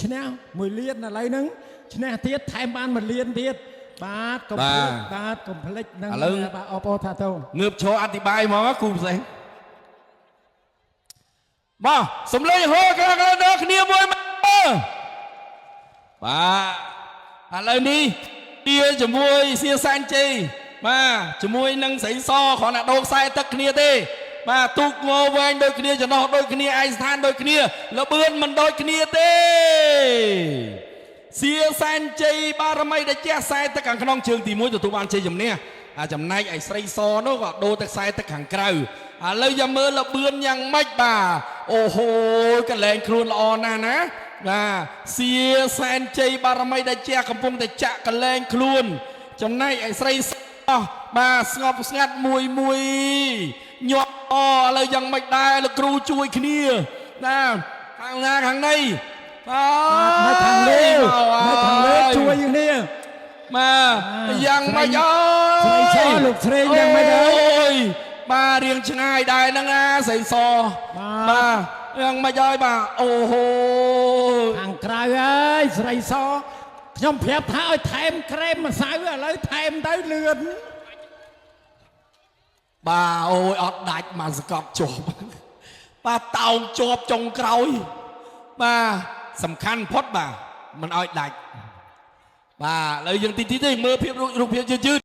ឈ្នះ1លានឥឡូវហ្នឹងឈ្នះទៀតថែមបាន1លានទៀតបាទកុំភ្លេចបាទកុំភ្លេចនឹងបាទអបអរថាទោ ងើបឈរអធិប្បាយហ្មងគូផ្សេងបាទសំលេងហូរក្រក្រដល់គ្នាមួយមកបាទឥឡូវនេះទាជាមួយសៀសែនជ័យបាទជាមួយនឹងស្រីសគ្រាន់តែដូរខ្សែទឹកគ្នាទេ បាទទូកងវែងដូចគ្នាចំណោះដូចគ្នាឯកស្ថានដូចគ្នាលបឿនមិនដូចគ្នាទេសៀសែនជ័យបារមីដែលជះខ្សែទឹកខាងក្នុងជើងទី1ទទួលបានជ័យជំនះអាចំណែកឯស្រីសនោះក៏ដូរទឹកខ្សែទឹកខាងក្រៅឥឡូវយ៉ាមើលលបឿនយ៉ាងម៉េចបាទអូហូយកលែងខ្លួនល្អណាស់ណាបាទសៀសែនជ័យបារមីដែលជះកំពុងតែចាក់កលែងខ្លួន ចំណែកឯស្រីសបាទស្ងប់ស្ងាត់មួយមួយញាប់អឥឡូវយ៉ាងម៉េចដែរលោកគ្រូជួយគ្នាណាខាងណាខាងណីបាទ នៅខាងលើនៅខាងលើជួយគ្នា បាទយ៉ាងម៉េចអើយ ស្រីសលោកស្រីយ៉ាងម៉េចអើយ អូយបាទរៀងឆ្ងាយដែរហ្នឹងណាស្រីស បាទ បាទយ៉ាងម៉េចហើយបាទអូហូ ខាងក្រៅអើយស្រីសខ្ញុំប្រាប់ថាឲ្យថែមក្រែមម្សៅឥឡូវថែមទៅលឿន បាទអូយអត់ដាច់មកសកត់ជាប់បាទតោងជាប់ចុងក្រោយបាទសំខាន់ផុតបាទមិនឲ្យដាច់បាទឥឡូវយើងតិចតិចទេមើលភាពរូបភាពយឺតៗ